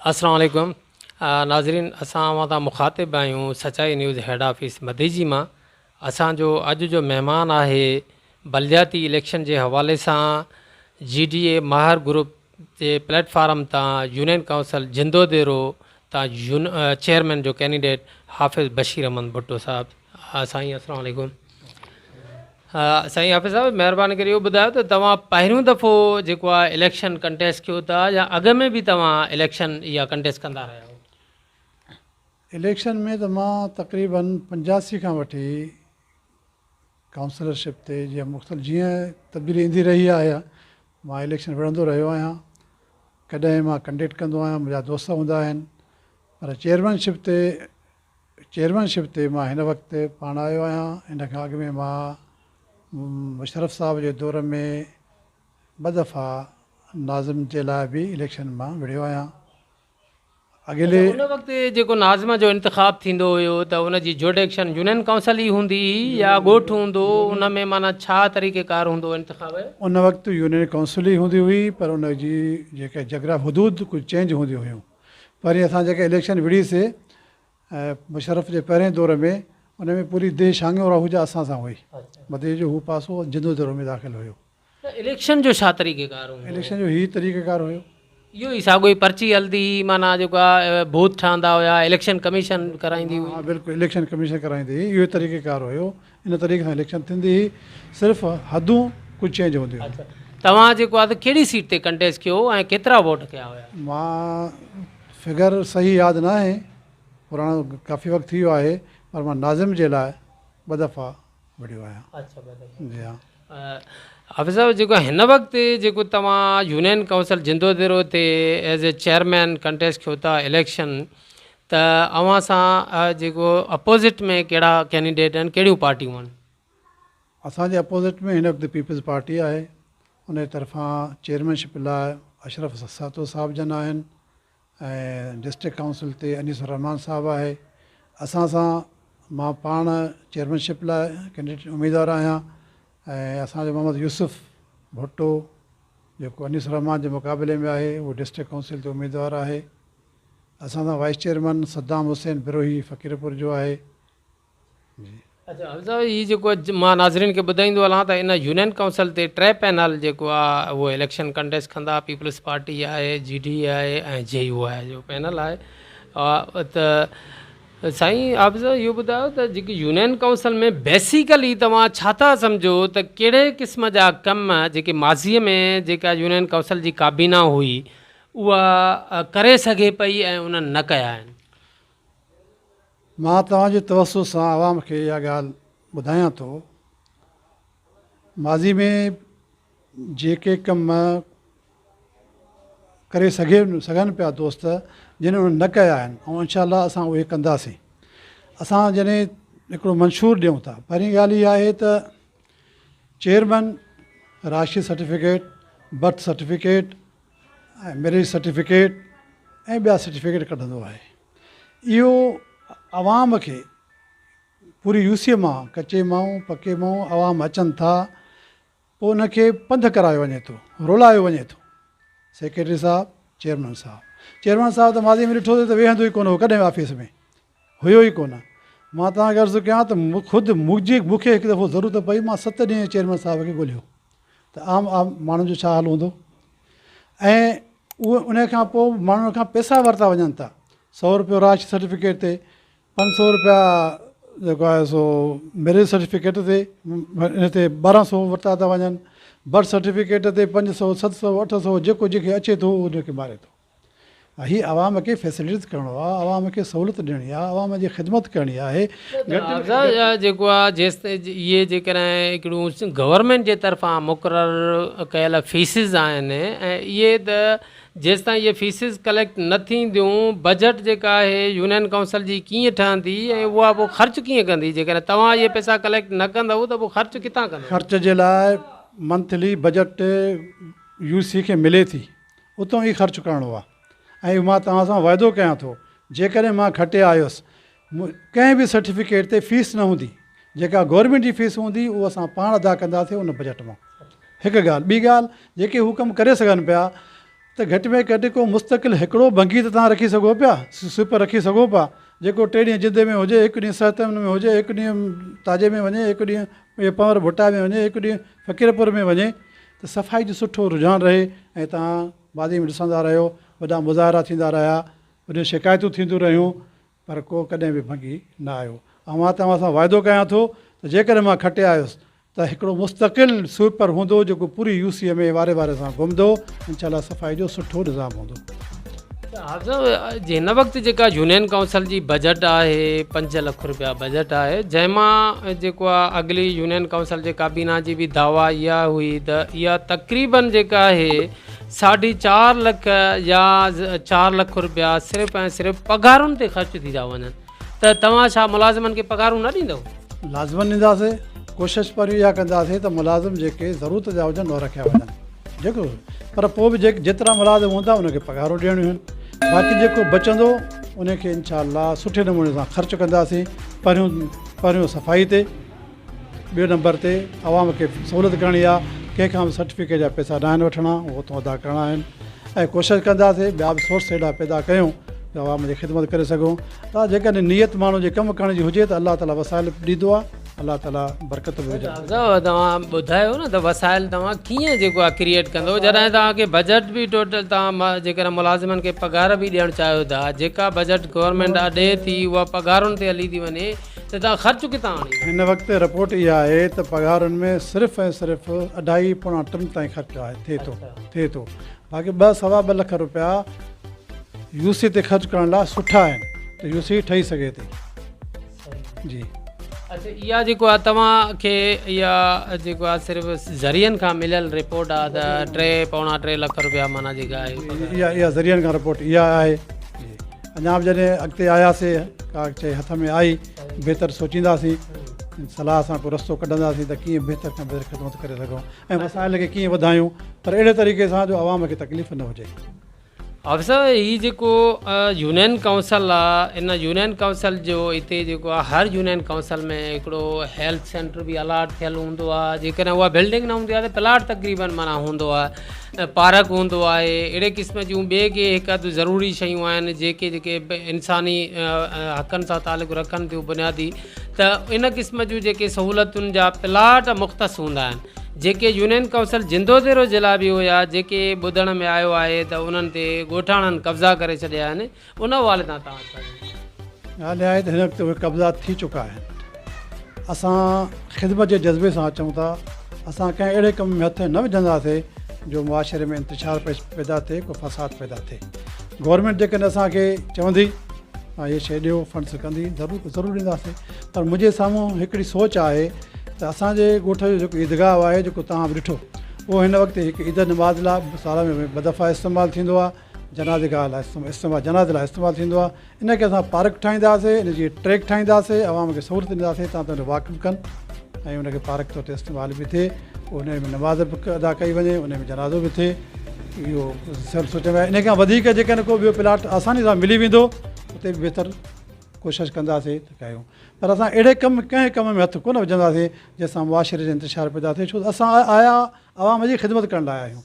السلام عليڪم ناظرين اسان اوهان تان مخاطب آهيون سچائي نيوز هيڊ آفيس مديجي مان اسان جو اڄ جو مهمان آهي بلدياتي اليڪشن جي حوالي سان جي ڊي اي ماهر گروپ جي پليٽ فارم تان يونين ڪائونسل جندو ديرو تان چيئرمين جو ڪينڊيڊيٽ حافظ بشير احمد ڀٽو صاحب سائين السلام عليڪم سائين حافظ صاحب مهرباني ڪري اهو ٻڌايو ته توهان پهريون دفعو جيڪو آهي اليڪشن ڪنٽيسٽ ڪيو ٿا يا اڳ ۾ به توهان اليڪشن اها ڪنٽيسٽ ڪندا رهيا آهيو؟ اليڪشن ۾ ته مان تقريبن 85 کان وٺي ڪائونسلرشپ تي جيئن مختلف جيئن تبديلي ايندي رهي آهي مان اليڪشن وڙهندو رهيو آهيان ڪڏهن مان ڪنڊيڪٽ ڪندو آهيان منهنجا دوست هوندا آهن پر چيئرمينشپ تي چيئرمين شپ تي مان هن وقت پاڻ آيو آهيان، ان کان اڳ ۾ مان مشرف صاحب جي دور ۾ ٻه دفعا ناظم جي لاء به اليڪشن مان وڙهيو آهيان. اڳلي. ان وقت جيڪو ناظم جو انتخاب ٿيندو هيو ته ان جي جوڊيڪشن يونين ڪائونسل ئي هوندي هئي يا ڳوٺ هوندو هو ان ۾ معنيٰ ڇا طريقي ڪار هوندو هو انتخاب جو؟ ان وقت يونين ڪائونسل ئي هوندي هئي پر ان جي جيڪا جاگرافي حدود ڪجهه چينج هونديون هيون. پهرين اسان جيڪا اليڪشن وڙهي سي مشرف جي پهرين دور ۾ ان ۾ پوري ديهه شانگيو راهوجا اسان سان هئي. مديجي جو هو پاسو جندو ديرو ۾ داخل هيو. ته اليڪشن جو ڇا طريقه ڪار هوندو هو؟ اليڪشن جو هي طريقه ڪار هيو. اهو ئي ساڳيو ئي پرچي هلندي هئي معنيٰ جيڪو آهي بوٿ ٺهندا هيا اليڪشن ڪميشن ڪرائيندي هئي. ها بلڪل اليڪشن ڪميشن ڪرائيندي هئي اهو ئي طريقه ڪار هيو ان طريقي سان اليڪشن ٿيندي هئي صرف حدون ڪجهه چينج هونديون هيون. اڇا توهان جيڪو آهي ته ڪهڙي سيٽ تي ڪنٽيسٽ ڪيو ۽ ڪيترا ووٽ ڪيا هيا؟ مان فگر صحيح ياد ناهي، پراڻو ڪافي وقت ٿي ويو آهي، پر مان ناظم جي لاء ٻه دفعا وڙهيو آهيان. اڇا ٻه دفعا. جي ها. حافظ صاحب جيڪو هن وقت جيڪو توهان يونين ڪائونسل جندو ديرو تي ايز اي چيئرمين ڪنٽيسٽ ڪيو ٿا اليڪشن ته اوهان سان جيڪو اپوزٽ ۾ ڪهڙا ڪينڊيڊيٽ آهن ڪهڙيون پارٽيون آهن؟ اسان جي اپوزٽ ۾ هن وقت پيپلز پارٽي آهي ان جي طرفان چيئرمين شپ لاء اشرف سهتو صاحب جن آهن ۽ ڊسٽرڪٽ ڪائونسل تي انيس الرحمان صاحب آهي اسان سان مان پاڻ چيئرمين شپ لاء ڪينڊيڊيٽ اميدوار آهيان ۽ اسان جو محمد يوسف ڀٽو جيڪو انيس الرحمان جي مقابلي ۾ آهي اهو ڊسٽرڪٽ ڪائونسل تي اميدوار آهي اسان سان وائيس چيئرمين صدام حسين بروهي فقيرپور جو آهي جي. اچا حافظ صاحب هي جيڪو مان ناظرين کي ٻڌائيندو هلان ته ان يونين ڪائونسل تي ٽي پينل جيڪو آ اهو اليڪشن ڪنٽيسٽ ڪندا پيپلز پارٽي آهي جي ڊي اي آهي ۽ جي يو آء جو پينل آهي ته سائين حافظ صاحب اهو ٻڌايو ته جيڪي يونين ڪائونسل ۾ بيسيڪلي توهان ڇا ٿا سمجهو ته ڪهڙي قسم جا ڪم جيڪي ماضي ۾ جيڪا يونين ڪائونسل جي ڪابينا هئي اها ڪري سگهي پئي ۽ انهن نه ڪيا آهن. مان توهان جي توسط سان عوام کي اها ڳالهه ٻڌايان ٿو ماضي ۾ جيڪي ڪم ڪري سگهي سگهن پيا دوست جن انهن نه ڪيا آهن ۽ انشاء الله اسان اهي ڪنداسين اسان جڏهن هڪڙو منشور ڏيون ٿا پهرين ڳالهه اها آهي ته چيئرمين راشي certificate birth certificate ۽ marriage certificate ۽ ٻيا سرٽيفڪيٽ ڪڍندو آهي اهو عوام کي پوري يو سي مان ڪچي مائون پڪي مائون عوام اچن ٿا پوء ان کي پنڌ ڪرايو وڃي ٿو رولايو وڃي ٿو سيڪريٽري صاحب چيئرمين صاحب چيئرمين صاحب ته ماضي ۾ ڏٺو ته ويهندو ئي ڪونه هو ڪڏهن آفيس ۾ هيو ئي ڪونه مان توهان کي عرض ڪيان ته خود منهنجي مون کي هڪ دفعو ضرورت پئي مان ست ڏينهن چيئرمين صاحب کي ڳولهيو ته عام عام ماڻهن جو ڇا حال هوندو ۽ اهو ان کان پوء ماڻهن کان پئسا ورتا وڃن ٿا سو روپيو راش سرٽيفڪيٽ تي 500 روپيا جيڪو آهي سو ميرج سرٽيفڪيٽ تي ان تي 1200 ورتا ٿا وڃن برٿ سرٽيفڪيٽ تي 500 700 800 جيڪو جنهن کي اچي ٿو ان کي ماري ٿو هي عوام کي فيسلٽيز ڪرڻو آهي عوام کي سهولت ڏيڻي آهي عوام جي خدمت ڪرڻي آهي گهٽ ۾ گهٽ. جيڪو آهي جيستائين اهي جيڪڏهن هڪڙيون گورنمينٽ جي طرفان مقرر ڪيل فيسز آهن ۽ اهي ته جيستائين اهي فيسز ڪليڪٽ نه ٿينديون بجيٽ جيڪا آهي يونين ڪائونسل جي ڪيئن ٺهندي ۽ اها پوء خرچ ڪيئن ڪندي جيڪڏهن توهان اهي پئسا ڪليڪٽ نه ڪندؤ ته پوء خرچ ڪٿان ڪندؤ. خرچ جي لاء منٿلي بجيٽ يو سي کي ملي ٿي اتان ئي خرچ ڪرڻو آهي ۽ مان توهان سان وعدو ڪيان ٿو جيڪڏهن مان کٽي آيس ڪنهن به سرٽيفڪيٽ تي فيس نه هوندي جيڪا گورنمينٽ جي فيس هوندي اهو اسان پاڻ ادا ڪنداسين ان بجيٽ مان هڪ ڳالهه ٻي ڳالهه جيڪي هو ڪم ڪري سگهن پيا ته گهٽ ۾ گهٽ ڪو مستقل هڪڙو ڀنگي ته توهان رکي سگهو پيا، سوئيپر رکي سگهو پيا، جيڪو ٽي ڏينهن جندي ۾ هجي، هڪ ڏينهن سهتن ۾ هجي، هڪ ڏينهن تاجي ۾ وڃي، هڪ ڏينهن اهي پنور ڀٽا ۾ وڃي، هڪ ڏينهن فقيرپور ۾ وڃي ته صفائي جو سٺو رجحان رهي ۽ توهان ماضي ۾ ڏسندا رهيو وڏا مظاهرا ٿيندا رهيا، وڏيون شڪايتون ٿينديون رهيون پر ڪو ڪڏهن به ڀنگي نه آيو. ۽ مان توهان سان واعدو ڪيان ٿو ته جيڪڏهن مان کٽي آيس ته هڪڙو مستقل سوئيپر هوندو جيڪو پوري يو سي ۾ واري واري سان گهمندو انشاء الله صفائي جو سٺو نظام هوندو. حافظ صاحب هن وقت جيڪا يونين ڪائونسل جي بجيٽ آهي 5 لک روپيا بجيٽ آهي جنهن مان جيڪو آهي اڳلي يونين ڪائونسل جي ڪابينا جي به دعويٰ اها هئي ته اها تقريبن جيڪا آهي ساڍي چار لک يا چار لک روپيا صرف ۽ صرف پگهارن تي خرچ ٿي ٿا وڃن ته توهان ڇا ملازمن کي پگهارون نه ڏيندؤ؟ لازمن ڏينداسين، ڪوشش پر اها ڪنداسين ته ملازم جيڪي ضرورت جا هجن اهي رکيا وڃن جيڪو پر پوء به جيڪي جيترا ملازم هوندا انهن کي پگهارون ڏيڻيون آهن باقي جيڪو بچندو ان کي انشاء الله سٺي نموني سان خرچ ڪنداسين پهريون پهريون صفائي تي ٻيو نمبر تي عوام کي سهولت ڪرڻي آ ڪنهن کان به سرٽيفڪيٽ جا پئسا ناهن وٺڻا اهو اتان ادا ڪرڻا آهن ۽ ڪوشش ڪنداسين ٻيا به سورس اهڙا پيدا ڪيون جو عوام جي خدمت ڪري سگهون ته جيڪڏهن نيت ماڻهو جي ڪم ڪرڻ جي هجي ته الله تعالي وسائل به ڏيندو آ الله تعالي برڪت به وجهندو آ. توهان ٻڌايو نه ته وسائل توهان ڪيئن جيڪو آ ڪريئيٽ ڪندو جڏهن توهان کي بجيٽ به ٽوٽل توهان جيڪڏهن ملازمن کي پگهار به ڏيڻ چاهيو ٿا جيڪا بجيٽ گورنمينٽ ڏي ٿي اها پگهارن تي هلي ٿي وڃي ته توهان خرچ ڪٿان آڻيندا؟ هن وقت رپورٽ اها آهي ته پگهارن ۾ صرف ۽ صرف اڍائي پوڻا ٽن تائين خرچ آهي ٿئي ٿو ٿئي ٿو باقي ٻه سوا ٻه لک روپيا يو سي تي خرچ ڪرڻ لاء سٺا آهن ته يو سي ٺهي سگهي ٿي جي. اڇا اها جيڪو آهي توهان کي اها جيڪو آهي صرف ذريعن کان مليل رپورٽ آهي ته ٽي پوڻا ٽي لک روپيا معنيٰ جيڪا آهي اها اها ذريعن کان رپورٽ اها آهي جي. اڃا به جڏهن اڳتي آياسي ڪا شيء هٿ ۾ آئي بهتر سوچينداسين صلاح سان ڪو رستو ڪڍنداسين ته ڪيئن بهتر کان بهتر خدمت ڪري سگهون ۽ وسائل کي ڪيئن وڌايون پر اهڙي طريقي سان جو عوام کي تڪليف نه هجي. آفيسر هي جيڪو يونين ڪائونسل آ ان يونين ڪائونسل جو هتي جيڪو آ هر يونين ڪائونسل ۾ هڪڙو هيلٿ سينٽر به الاٽ ٿيل هوندو آ جيڪڏهن اها بلڊنگ نه هوندي آ ته پلاٽ تقريبن معنيٰ هوندو آ پارڪ هوندو آهي اهڙي قسم جون ٻي ڪي هڪ اڌ ضروري شيون آهن جيڪي جيڪي انساني حقن سان تعلق رکن ٿيون بنيادي ته ان قسم جون جيڪي سهولتن جا پلاٽ مختص هوندا آهن جيڪي يونين ڪائونسل جندوديرو جي لاء به هيا جيڪي ٻڌڻ ۾ آيو آهي ته انهن تي ڳوٺاڻن قبضا ڪري ڇڏيا آهن ان حوالي سان توهان ڇا چوندو؟ ڳالهه اها آهي ته هن وقت اهي قبضا ٿي چڪا آهن. اسان خدمت جي جذبي سان اچون ٿا. اسان ڪنهن اهڙي ڪم ۾ هٿ نه وجهنداسين جو معاشري ۾ انتشار پيدا ٿئي، ڪو فساد پيدا ٿئي. گورنمينٽ جيڪڏهن اسان کي چوندي توهان هيء شيء ڏيو، فنڊس ڪندي، ضرور ضرور ڏينداسين. پر منهنجي سامهون هڪڙي سوچ آهي ته اسان جي ڳوٺ جو جيڪو عيدگاهه آهي جيڪو توهان به ڏٺو اهو هن وقت هڪ عيد نماز لاء سال ۾ ٻه دفعا استعمال ٿيندو آهي. جنازي گاهه لاء استعمال جنازي لاء استعمال ٿيندو آهي ان کي اسان پارڪ ٺاهينداسي ان جي ٽريڪ ٺاهينداسي عوام کي سهولت ڏينداسي تان ته واڪ به ڪن ۽ ان کي پارڪ طور تي استعمال به ٿئي ان ۾ نماز به ادا ڪئي وڃي ان ۾ جنازو به ٿئي اهو سر سوچ ۾ ان کان وڌيڪ جيڪڏهن ڪو ٻيو پلاٽ آساني سان ملي ويندو اتي به بهتر ڪوشش ڪنداسي ته ڪيون پر اسان اهڙي ڪم ڪنهن ڪم ۾ هٿ ڪونه وجهنداسي جنهن سان معاشري جو انتشار پيدا ٿئي ڇو ته اسان آيا عوام جي خدمت ڪرڻ لاء آهيون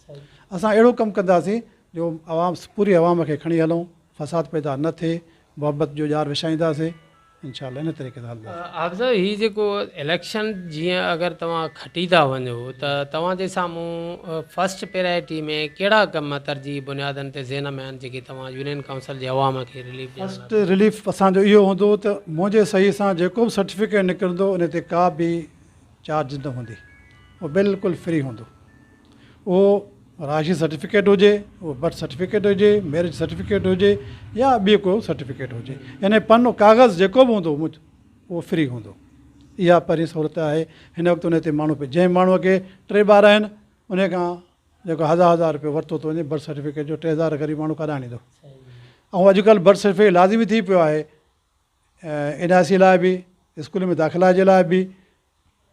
اسان اهڙو ڪم ڪنداسين جو عوام پوري عوام کي کڻي هلون فساد پيدا نه ٿئي محبت جو ڄار وڇائينداسين انشاء الله ان طريقي سان هلنداسين. حافظ صاحب هي جيڪو اليڪشن جيئن اگر توهان کٽي ٿا وڃو ته توهان جي سامهون فرسٽ پرائرٽي ۾ ڪهڙا ڪم ترجيحي بنيادن تي ذهن ۾ آهن جيڪي توهان يونين ڪائونسل جي عوام کي رليف ڏيڻ لاء فرسٽ رليف اسان جو اهو هوندو ته منهنجي صحيح سان جيڪو به سرٽيفڪيٽ نڪرندو ان تي ڪا به چارج نه هوندي اهو بلڪل فري هوندو اهو رهائشي سرٽيفڪيٽ هجي اهو برٿ سرٽيفڪيٽ هجي ميرج سرٽيفڪيٽ هجي يا ٻيو ڪو سرٽيفڪيٽ هجي يعني پنو ڪاغذ جيڪو به هوندو اهو فري هوندو اها پهرين سهولت آهي هن وقت ان تي ماڻهو جنهن ماڻهو کي ٽي ٻار آهن ان کان جيڪو هزار هزار روپيو ورتو ٿو وڃي برٿ سرٽيفڪيٽ جو 3000 غريب ماڻهو ڪاڏان آڻيندو ۽ اڄڪلهه برٿ سرٽيفڪيٽ لازمي ٿي پيو آهي اين آء سي لاء به اسڪول ۾ داخلا جي لاء به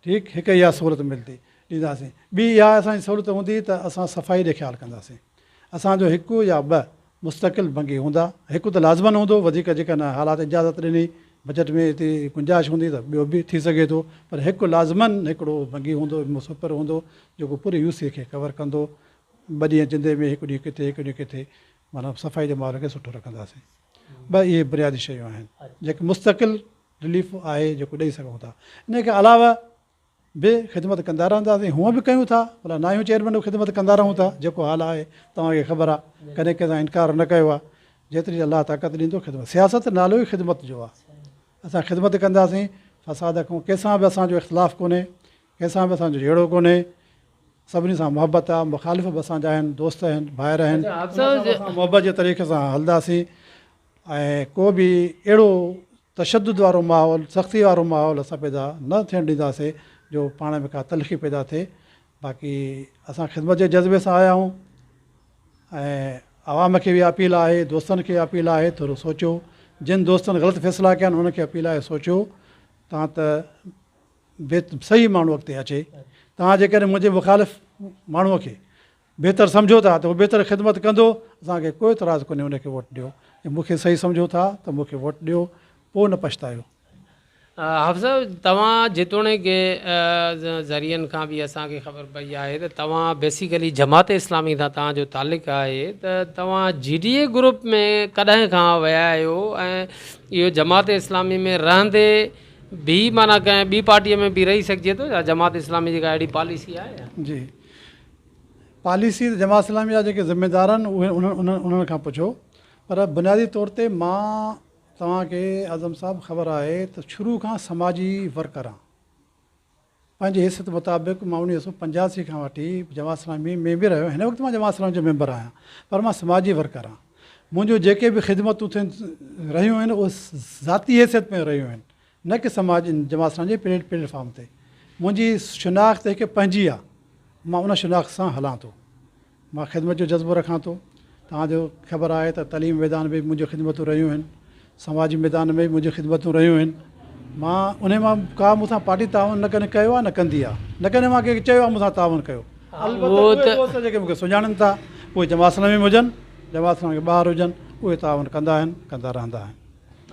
ٺيڪ هڪ اها سهولت ملندي ڏينداسين ٻي اها اسان جي سهولت هوندي ته اسان صفائي ڏي خيال ڪنداسين اسان جو هڪ يا ٻه مستقل ڀنگي هوندا هڪ ته لازمن هوندو وڌيڪ جيڪڏهن حالات اجازت ڏني بجيٽ ۾ ايتري گنجائش هوندي ته ٻيو به ٿي سگهي ٿو پر هڪ لازمن هڪڙو ڀنگي هوندو سپر هوندو جيڪو پوري يو سي کي ڪور ڪندو. ٻه ڏينهن جندي ۾ هڪ ڏينهن ڪٿي هڪ ڏينهن ڪٿي معنيٰ صفائي جي ماحول کي سٺو رکنداسين. ٻه اهي بنيادي شيون آهن جيڪي مستقل رليف آهي جيڪو ڏئي سگهون ٿا. ان کان علاوه به خدمت ڪندا رهنداسين هونء به ڪيون ٿا ڀلا ناهيون چيئرمين به خدمت ڪندا رهون ٿا جيڪو حال آهي توهان کي خبر آهي ڪڏهن ڪنهن سان انڪار نه ڪيو آهي جيتري الله طاقت ڏيندو خدمت سياست نالو ئي خدمت جو آهي اسان خدمت ڪنداسين فساد کان ڪنهن سان به اسان جو اختلاف ڪونهي ڪنهن سان به اسان جو جهيڙو ڪونهي سڀني سان محبت آهي مخالف به اسان جا آهن دوست آهن ڀائر آهن اسان محبت جي طريقي سان هلنداسين ۽ ڪو به اهڙو تشدد وارو ماحول سختي وارو ماحول اسان پيدا نه ٿيڻ ڏينداسين جو پاڻ ۾ ڪا تلخي پيدا ٿئي باقي اسان خدمت جي جذبي سان آيا آهيون ۽ عوام کي به اپيل آهي دوستن کي اپيل آهي ٿورو سوچيو جن دوستن غلط فيصلا ڪيا آهن انهن کي اپيل آهي سوچيو تان ته صحيح ماڻهو اڳتي اچي توهان جيڪڏهن منهنجي مخالف ماڻهو کي بهتر سمجهو ٿا ته هو بهتر خدمت ڪندو، اسان کي ڪو اعتراض ڪونهي ان کي ووٽ ڏيو، جي مون کي صحيح سمجهو ٿا ته مون کي ووٽ ڏيو پوء نه پڇتايو. حافظ صاحب توهان جيتوڻيڪ ذريعن کان به اسان کي خبر پئي آهي ته توهان بيسيڪلي جماعت اسلامي سان توهان جو تعلق آهي ته توهان جي ڊي اي گروپ ۾ ڪڏهن کان ويا آهيو ۽ اهو جماعت اسلامي ۾ رهندي به معنيٰ ڪنهن ٻي پارٽي ۾ به رهي سگهجي ٿو يا جماعت اسلامي جي ڪا اهڙي پاليسي آهي يا؟ جي پاليسي ته جماعت اسلامي جا جيڪي ذميدار آهن اهي انهن کان پڇو پر بنيادي طور تي مان توهان کي اعظم صاحب خبر آهي ته شروع کان سماجي ورڪر آهان پنهنجي حيثيت مطابق مان 1985 کان وٺي جماعت اسلامي ۾ به رهيو هن وقت مان جماعت اسلامي جو ميمبر آهيان پر مان سماجي ورڪر آهيان منهنجون جيڪي به خدمتون ٿين رهيون آهن اهي ذاتي حيثيت ۾ رهيون آهن نه ڪي سماج جماعت اسلامي جي پليٽ فارم تي منهنجي شناخت هڪ پنهنجي آهي مان ان شناخت سان هلان ٿو. مان خدمت جو جذبو رکان ٿو. توهان جو خبر آهي ته تعليمي ميدان ۾ به منهنجون خدمتون رهيون آهن. سماجي ميدان ۾ به منهنجون خدمتون رهيون آهن. مان انهي مان ڪا مون سان پارٽي تعاون نه ڪڏهن ڪيو آهي نه ڪندي آهي. نه ڪڏهن مان ڪنهن کي چيو آهي مون سان تعاون ڪيو. البته اهي دوست جيڪي مون کي سڃاڻن ٿا اهي جماعت اسلامي ۾ هجن، جماعت اسلامي کان ٻاهر هجن، اهي تعاون ڪندا آهن، ڪندا رهندا آهن.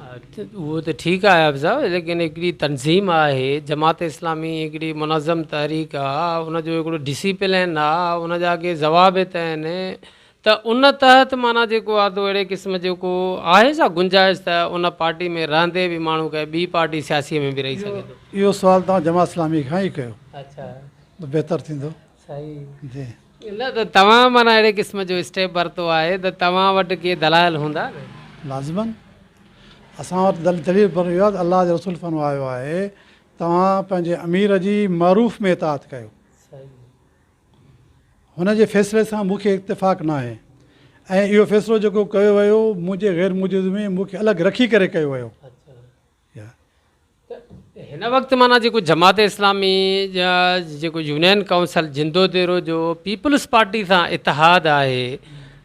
اهو ته ٺيڪ آهي حافظ صاحب ليڪن هڪڙي تنظيم آهي جماعت اسلامي هڪڙي منظم تحريڪ آ ان جو هڪڙو ڊسيپلين آ ان جا ڪي ضوابط آهن ته ان تحت معنيٰ جيڪو آ تو اهڙي قسم جو ڪو آهي ڇا گنجائش ته ان پارٽي ۾ رهندي به ماڻهو ڪنهن ٻي پارٽي سياسي ۾ به رهي سگهي ٿو. اهو سوال توهان جماعت اسلامي کان ئي ڪيو ته بهتر ٿيندو. صحيح جي. نه ته توهان معنيٰ اهڙي قسم جو اسٽيپ ورتو آهي ته توهان وٽ ڪي دلائل هوندا نه؟ لازماً اسان وٽ دليل پر اهو آهي ته الله جي رسول فرمايو آهي توهان پنهنجي امير جي معروف ۾ اطاعت ڪيو. هن جي فيصلي سان مون کي اتفاق ناهي ۽ اهو فيصلو جيڪو ڪيو ويو منهنجي غير موجودگي ۾ مون کي الڳ رکي ڪري ڪيو ويو. ته هن وقت معنيٰ جيڪو جماعت اسلامي جا جيڪو يونين ڪائونسل جندو ديرو جو پيپلز پارٽي سان اتحاد آهي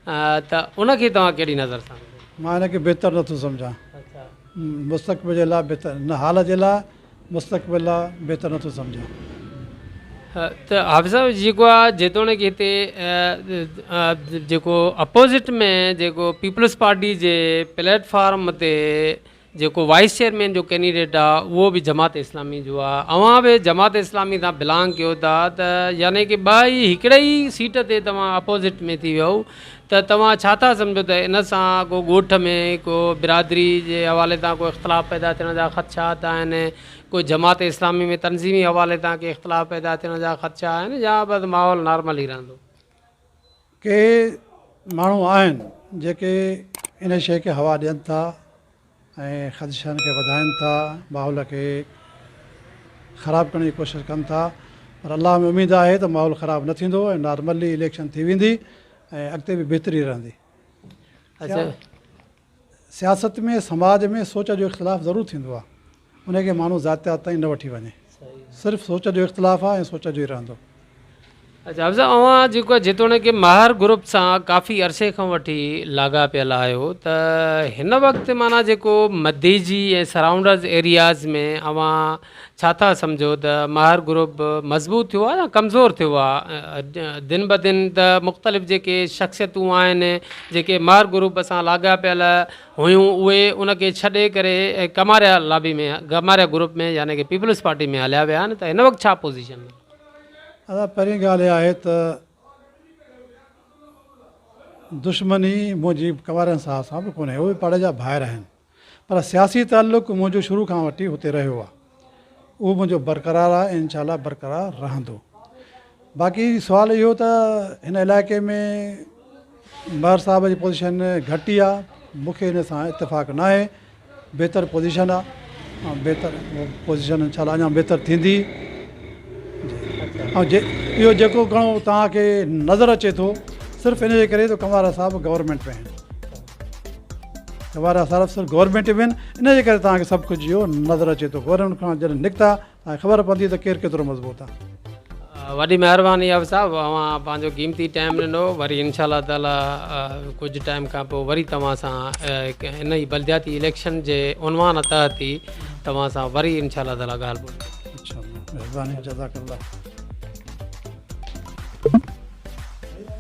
ته ان کي توهان ڪهڙي نظر سان ڏسو؟ مان ان کي بهتر نٿو سمجهان. مستقبل جي لاء بهتر نه حال جي لاء مستقبل لاء بهتر نٿو سمجهان. ته حافظ صاحب جيڪو آ جيتوڻيڪ هتي جيڪو اپوزٽ ۾ جيڪو پيپلز پارٽي جي پليٽ فارم تي جيڪو وائيس چيئرمين جو ڪينڊيڊيٽ آ اهو به جماعت اسلامي جو آ اوهان به جماعت اسلامي سان بلانگ ڪيو ٿا ته يعني ڪي ٻه ئي هڪڙي ئي سيٽ تي توهان اپوزٽ ۾ ٿي ويو ته توهان ڇا ٿا سمجهو ته ان سان ڪو ڳوٺ ۾ ڪو برادري جي حوالي تان ڪو اختلاف پيدا ٿيڻ جا خدشات آهن ڪو جماعت اسلامي ۾ تنظيمي حوالي تان ڪي اختلاف پيدا ٿيڻ جا خدشا آهن يا بس ماحول نارمل ئي رهندو. ڪي ماڻهو آهن جيڪي ان شيء کي هوا ڏين ٿا ۽ خدشن کي وڌائين ٿا، ماحول کي خراب ڪرڻ جي ڪوشش ڪن ٿا پر الله ۾ اميد آهي ته ماحول خراب نه ٿيندو ۽ نارملي اليڪشن ٿي ويندي ۽ اڳتي به بهتري رهندي. سياست ۾ سماج ۾ سوچ جو اختلاف ضرور ٿيندو آهي ان کي ماڻهو ذاتيات تائين نه وٺي وڃي صرف سوچ جو اختلاف آهي ۽ سوچ جو ئي رهندو. اچا حافظ صاحب اوهان جيڪو جيتوڻيڪ ماهر گروپ سان ڪافي عرصي کان وٺي لاڳاپيل آهيو ته هن وقت معنيٰ جيڪو مديجي ۽ سرائونڊز ايرياز ۾ اوهان ڇا ٿا سمجهو ته ماهر گروپ مضبوط ٿيو آهي يا ڪمزور ٿيو آهي؟ دن بدن ته مختلف جيڪي شخصيتون آهن جيڪي ماهر گروپ سان لاڳاپيل هيون اهي ان کي ڇڏي ڪري ڪماريا لابي ۾ ڪماريا گروپ ۾ يعني ڪي پيپلز پارٽي ۾ هليا ويا آهن ته هن وقت ڇا پوزيشن آهي؟ ادا پهرين ڳالهه اها آهي ته. دشمني منهنجي ڪنوارين صاحب سان به ڪونهي، اهي پاڙي جا ڀائر آهن، پر سياسي تعلق منهنجو شروع کان وٺي هتي رهيو آهي، اهو منهنجو برقرار آهي ۽ انشاء الله برقرار رهندو. باقي سوال اهو ته هن علائقي ۾ مهر صاحب جي پوزيشن گهٽ ئي آهي، مون کي ان سان اتفاق ناهي، بهتر پوزيشن آ ۽ بهتر پوزيشن انشاء الله اڃا بهتر ٿيندي ۽ جي اهو جيڪو گهڻو توهان کي نظر اچي ٿو صرف ان جي ڪري ته ڪنوارا صاحب گورنمينٽ ۾ آهن ڪنوارا صاحب صرف گورنمينٽ ۾ آهن ان جي ڪري توهان کي سڀ ڪجهه اهو نظر اچي ٿو گورنمينٽ کان جڏهن نڪتا ۽ خبر پوندي ته ڪير ڪيترو مضبوط آ. وڏي مهرباني حافظ صاحب اوهان پنهنجو قيمتي ٽائيم ڏنو وري انشاء الله تعالي ڪجهه ٽائيم کان پوء وري توهان سان ان ئي بلدياتي اليڪشن جي عنوان تحت ئي توهان سان وري انشاء الله تعالي ڳالهه ٻولهه انشاء الله مهرباني جزاڪ الله.